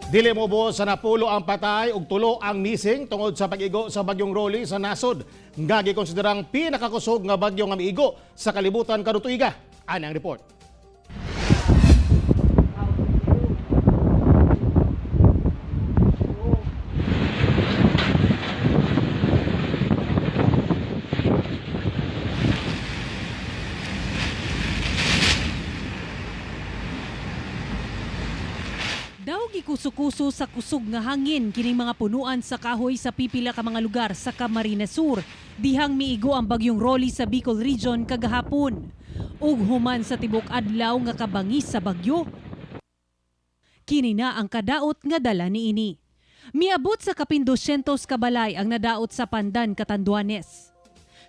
Dili moubos sa napulo ang patay ug tulo ang missing tungod sa pag-igo sa bagyong Rolly sa nasod nga gikonsiderang pinakakusog nga bagyo nga miigo sa kalibutan karong tuiga. Ani ang report. Daw gikuso-kuso sa kusog nga hangin kining mga punuan sa kahoy sa pipila ka mga lugar sa Camarines Sur. Dihang miigo ang bagyong Rolly sa Bicol Region kagahapon. Ug human sa tibok adlaw nga kabangis sa bagyo. Kini na ang kadaot nga dala niini. Miabot sa kapin 200 kabalay ang nadaot sa Pandan, Catanduanes.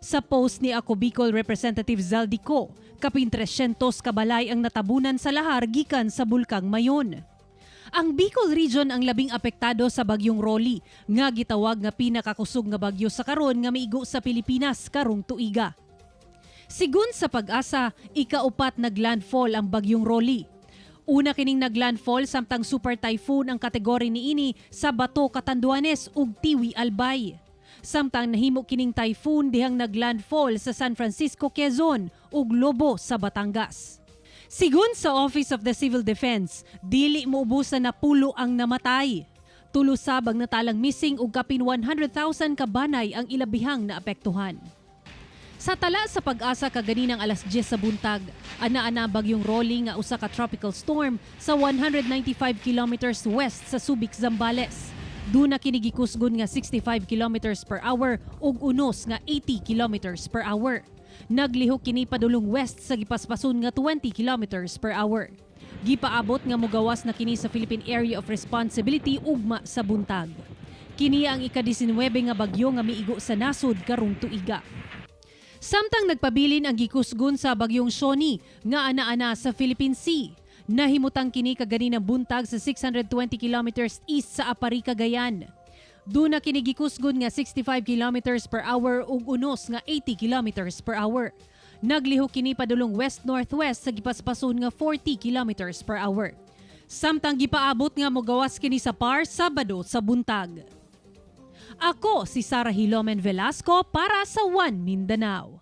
Sa post ni Ako Bicol Representative Zaldy Co, kapin 300 kabalay ang natabunan sa lahar gikan sa Bulkang Mayon. Ang Bicol Region ang labing apektado sa bagyong Rolly, nga gitawag nga pinakakusog nga bagyo sa karon nga miigo sa Pilipinas karong tuiga. Sigun sa PAGASA, ikaupat naglandfall ang bagyong Rolly. Una kining naglandfall samtang super typhoon ang kategory niini sa Bato, Catanduanes ug Tiwi, Albay. Samtang nahimo kining typhoon dihang naglandfall sa San Francisco, Quezon ug Lobo sa Batangas. Sigun sa Office of the Civil Defense, dili moubos sa napulo ang namatay. Tulo sab ang natalang missing ug kapin 100,000 kabanay ang ilabihang naapektuhan. Sa tala sa PAGASA kaganinang alas 10 sa buntag, ana-ana ang bagyong Rolly nga usa ka tropical storm sa 195 kilometers west sa Subic, Zambales. Duna kini gikusgon nga 65 kilometers per hour ug unos nga 80 kilometers per hour. Naglihok kini padulong west sa gipaspason nga 20 kilometers per hour. Gipaabot nga mogawas na kini sa Philippine Area of Responsibility ugma sa buntag. Kini ang ika-19 nga bagyo nga miigo sa nasod karong tuiga. Samtang nagpabilin ang gikusgon sa bagyong Siony nga ana-ana sa Philippine Sea. Nahimutang kini kaganinang buntag sa 620 kilometers east sa Aparri, Cagayan. Duna kini gikusgon nga 65 kilometers per hour ug unos nga 80 kilometers per hour. Naglihok kini padulong west-northwest sa gipaspason nga 40 kilometers per hour. Samtang gipaabot nga mogawas kini sa PAR Sabado sa buntag. Ako si Sara Hilomen Velasco para sa One Mindanao.